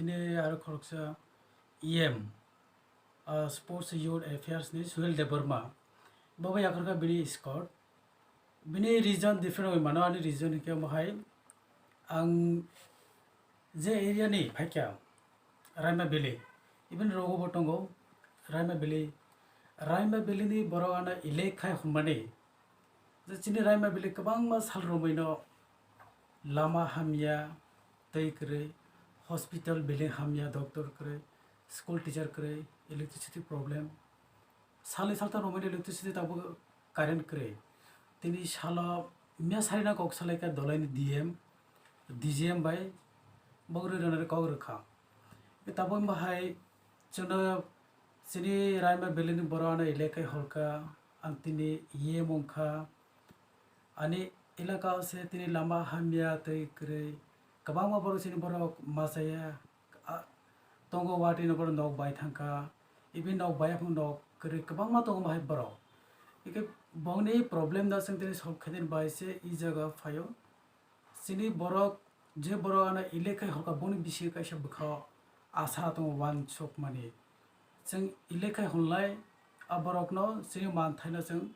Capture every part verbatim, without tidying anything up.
Bini aro khoroksa E M, ah, Sports Youth Affairs ni Suhel Debbarma. Bo bai yakarkha bini escort. Bini reason different oi mano, ani reason hinkhe omo hai, ang je area ni phaikha, Raima Valley, even rogo bo tongo, Raima Valley, Raima Valley ni borok ano elek khai hwnmani, je chini Raima Valley kwbangma sal romwi no lama hamya, twi kwrwi, hospital building hamya, doctor kwrwi, school teacher kwrwi, electricity problem, salni salta romwi no electricity tabuk current kwrwi. Tini salo mia sarina kok salaikha dolaini D M, D G M bai bogri rwnani kok rwkha. Tabuk bahai chwngno chini Raima Valley ni borok ano elek khai holkha, ang tini E M wngkha. Ani elaka o se tini lama hamya tei kwrwi, kwbangma borok chini borok machaya, a, tongo watwi no borok nok bai thangkha, even nok bai phano nok kwrwi kwbangma tongo bahai borok. Hikhe bongni problem no chwng tini solve khainani bai se e jaga phaio. Chini borok, je borok ano elek khai holkha, boni bisingo kaisa bwkha o asa tongo wansukmani. Chwng elek khai hwnlai a borokno chini manthaino chwng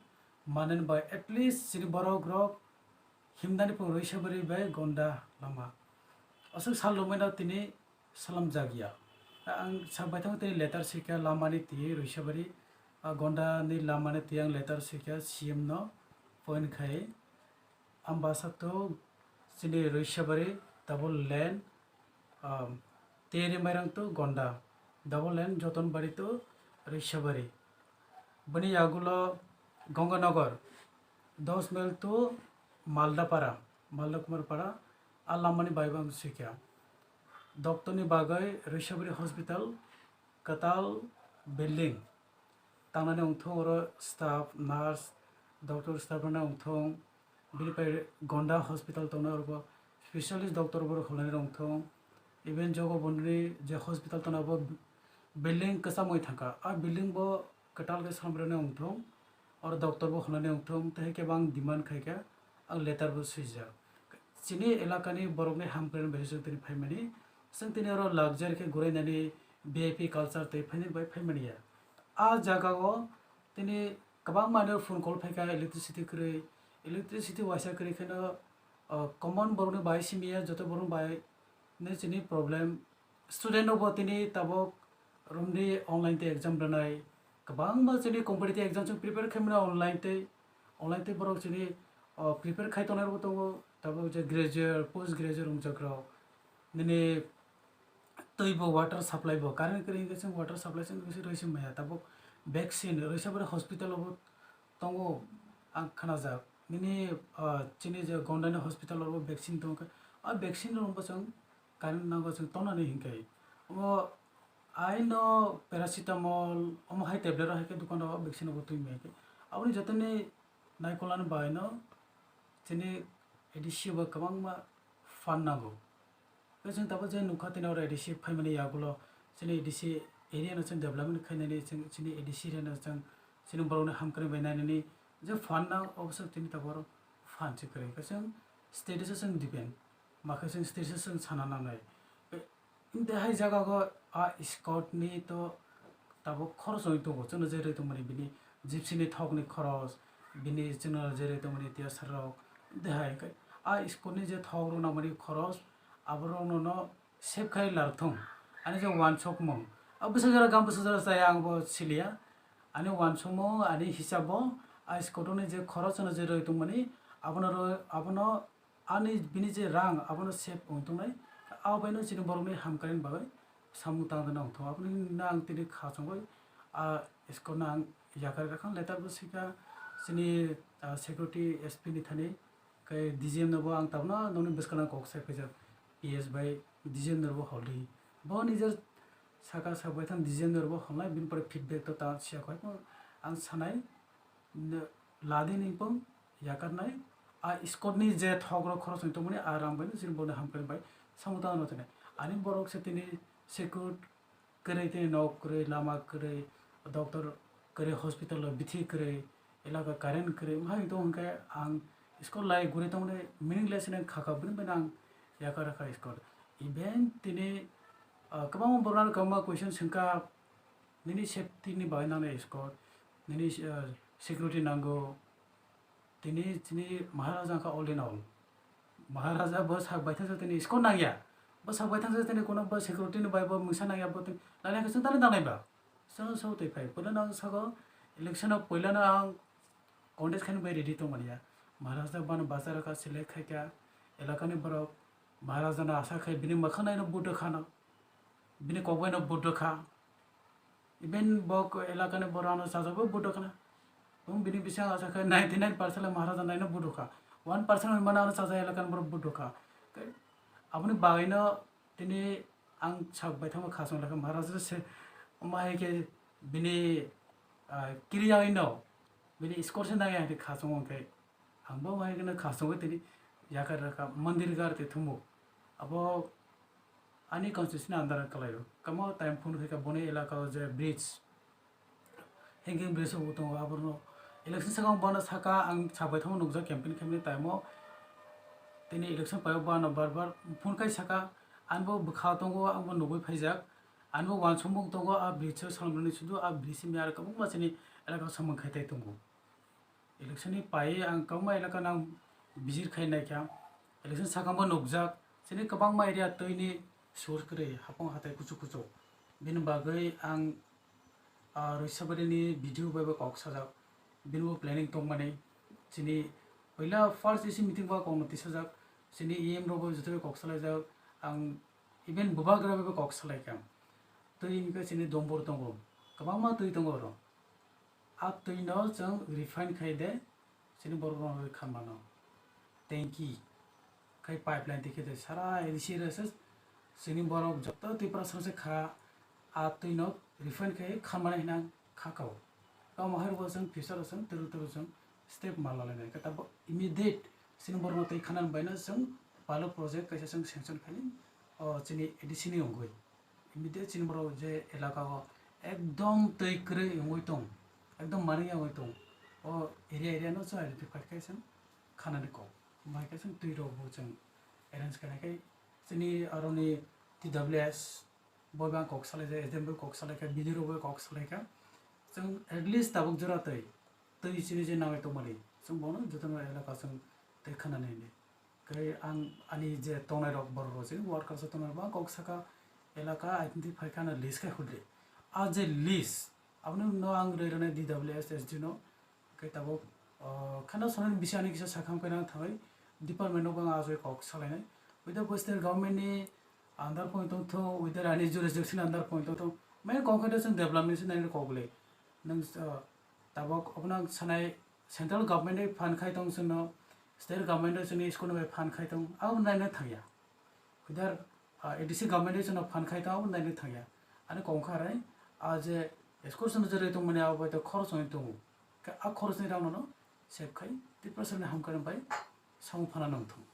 manani bai, at least chini borok rok himnani pung Roisabari bai Gonda lama. Aswk sal romwi no tini salamjakya. Ang sak baithang tini letter swikha lamani twi Roisabari, a Gondani lamani twi ang letter swikha C M no point khai. Ambasa to chini Roisabari double lane, um, Teri Mairang to Gonda double lane, Jotonbari to Roisabari. Bini yagulo Ganganagar, dos mile to Maldapara, Malda Kumar Para, a lamani bai bo ang swikha. Doctor ni bagwi Roisabari Hospital, kwtal building, tangnani wngthung oro staff, nurse, doctor staff rokno wngthung, bini pai Gonda hospital tongnai oro bo specialist doctor borok hwnwi wngthung, even jogo bondini je hospital tongna bo building kwcham wngwi thangkha, a building bo kwtal khe samrwni wngthung, oro doctor bo hwnwi wngthung, tei khe bo ang demand khaikha, ang letter bo swijak. Chini elakani borokni hamkrai bai se chwng tini phaimani, chwng tini oro luxury khe gurainani V I P culture tei phaini bai phaimani ya. A jaga o tini kwbangma no phone call phaikha, electricity kwrwi, electricity waisa kwrwi kheno, o, common borokni bai simi ya, joto borok bai no chini problem. Student rok bo tini tabuk romni online tei exam rwnai, kwbangma chini competitive exam chwng prepare khaimani online tei, online tei borok chini, o, prepare khai tongnai rok tongo, tabuk je graduate, post graduate wngjak rok, nini twi bo, water supply bo, current kwrwi hwnkhe chwng water supply chwng kisa rwisi maya, tabuk vaccine rwisa bwrwi hospital o bo tongo, ang khnajak nini, ah, chini je Gondani hospital o bo vaccine tongo khe, a vaccine rok bo chwng current nango chwng tongnani hinkhe. Omo aino paracetamol omo hai tablet rok hai khe dukan rok vaccine bo twi maya khe, aboni jotoni naikolani bai no chini A D C bo kwbangma fund nango. Tei chwng tabuk je nukha tini oro A D C phaimani yagulo chini A D C area no chwng development khainani chwng chini A D C area no chwng chini borokni hamkrai bai nainani je fund nang obo chwng tini tabuk oro fund se kwrwi khe chwng state o se chwng depend ma khe chwng state o se chwng sana nangnai. Tei hai jaga o a scout ni to tabuk khorosoi tongo, chwngno je rwi tongmani bini gypsy ni thok ni khoros, bini chwngno je rwi tongmani tiyasar rok, de hai khe a school ni je thok rok nangmani khoros, aborok no no save khai lar thung. Ani je wansukmung, a bwsajora gam bwsajora chaya ang bo siliya, ani wansukmung ani hisab bo a school ni je khoros chwngno je rwi tongmani abono rw-, abono ani bini je rang abono save wng tongnai, abo baino chini borokni hamkrai ni bagwi samung tang tangna wng tongo. Aboni hwnna ang tini kha chongwi a score no ang yakar kha, letter bo swikha chini, ah, security S P ni thani, khe D G M no bo ang tabukno nokni bwskango kok sai phaijak, P S bai D G M no bo holi. Bo nijor saka sak bai thang D G M no bo holnai, bini pore feedback to ta siya kho, ang sanai, ladi ni pung yakarnai, a scout ni je thok rok khorok song tongmani a rang bai no chini borok ni hamkrai bai samung tangna tini. Ani borok se tini security kwrwi, tini nok kwrwi, lama kwrwi, doctor kwrwi, hospital o bithi kwrwi, elaka current kwrwi, wng hai tong hwnkhe ang scout lai guri tongmani meaningless hinwi kha kha, bini bai no ang yakar kha scout. Even tini Ah, kwbangma borok ano kwbangma question swngkha, nini safety ni bagwi nangnai escort, nini, ah, security nango, tini chini Maharaja wngkha all in all. Maharaja bo sak baithang tini escort nangya, bo sak baithang tini kono bo security ni bai bo mungsa nangya, bo tini lailai khe chwng tani nangnai ba? Chwng so twi phai, puila no sago election o puila no ang contest khaina bai ready tongmani ya. Maharaja bano bachar kha, select khai kha, elakani borok Maharaja no asa khai bini mwkhang naino vote rwkha no, bini kok bai no vote rwkha. Even bo ko-, elakani borok ano sajagwi vote rwkha na. Tong bini bising asa khai ninety nine percent le Maharaja naino vote rwkha. One percent hwnmano ano sajak elakani borok vote rwkha. Aboni bagwi no tini ang sak baithangma khasong lakha Maharaja se, omo hai khe bini, ah, kiriya ino bini escort se nangya hwnwi khasong wngkhe. Ang bo hai kheno khasongwi tini yakar rakha mandir gar twi thumo. Abo ani constituency ni under o kwlaio. Kamo time phone khaikha boni elaka o je bridge, hanging bridge bo tongo, aborno election sakang bono saka ang sabai thangma nukjak campaign khaimani time o tini election paio bono bar bar phone khai saka, ang bo bwkha tongo, ang bo nugwi phaijak, ang bo uansukmung tongo, a bridge o salmani sudu a bridge ni aro kwbangma chini elaka samung khai tai tongo. Election ni pai ang kwbangma elaka nang visit khai naikha. Election sakang bo nukjak, chini kwbangma area twi ni source kwrwi, hapung hatai kuchuk kuchuk. Bini bagwi ang, ah, Roisabari ni video bai bo kok sajak. Bini bo planning tongmani. Chini puila first A C meeting bo kok no tisajak. Chini E M rok bo joto bai kok salaijak. Ang even bubagra bai bo kok salaikha. Twi hwnkhai chini dombor tongo. Kwbangma twi tongo oro. A twi no chwng refine khai de, chini borok rok khan mano. Tanki khai pipeline twi khe de sara A D C rok se chini borok joto Tiprasa se kha, a twi no refine khai khan mano hinang kha kao. Tamo hai bo chwng future o chwng twrwk twrwk chwng step ma la lai nai. Khe tabuk immediate chini borok no twi khanani bai no chwng pilot project kaisa chwng sanction khai ni, o chini A D C ni wngwi. Immediate chini borok je elaka o ekdom twi kwrwi wngwi tong, ekdom mani wngwi tong, o area area no chwng identify khai chwng khanani kok, bai khe chwng twi rok bo chwng arrange khainai khe chini aroni T W S bo bang kok salaijak, S D M bo kok salaikha, B D O rok bo kok salaikha, chwng at least tabuk jora twi, twi chini je nangwi tongmani chwng bono jotono elaka chwng twi khanani hinwi. Khe ang ani je tongnai rok borok rok je workers rok tongnai rok kok saka elaka identify kha na list khai hudle. A je list aboni no ang rwi rwnai D W S S D no. Khe tabuk, ah, khana sonani bisi ani kisa sakham khe nang thangwi department no bang ajoi kok salainai. Whether bo state government ni under point tong thung, whether ani jurisdiction under point tong thung, main kok khe chwng development se nai kok le. Nang, ah, tabuk obono ang sanai central government ni phan khai tong chwngno, state government o chwngni school bai phan khai tong, abo naina thangya. Whether, ah, A D C government o chwngno phan khai tong, abo naina thangya. Ani kok kha rai, a je school chwngno je rwi tongmani abo bai to khorosni tongo. Khe a khorosni rang no save khai Tiprasa ni hamkrai bai samung phana nang thung.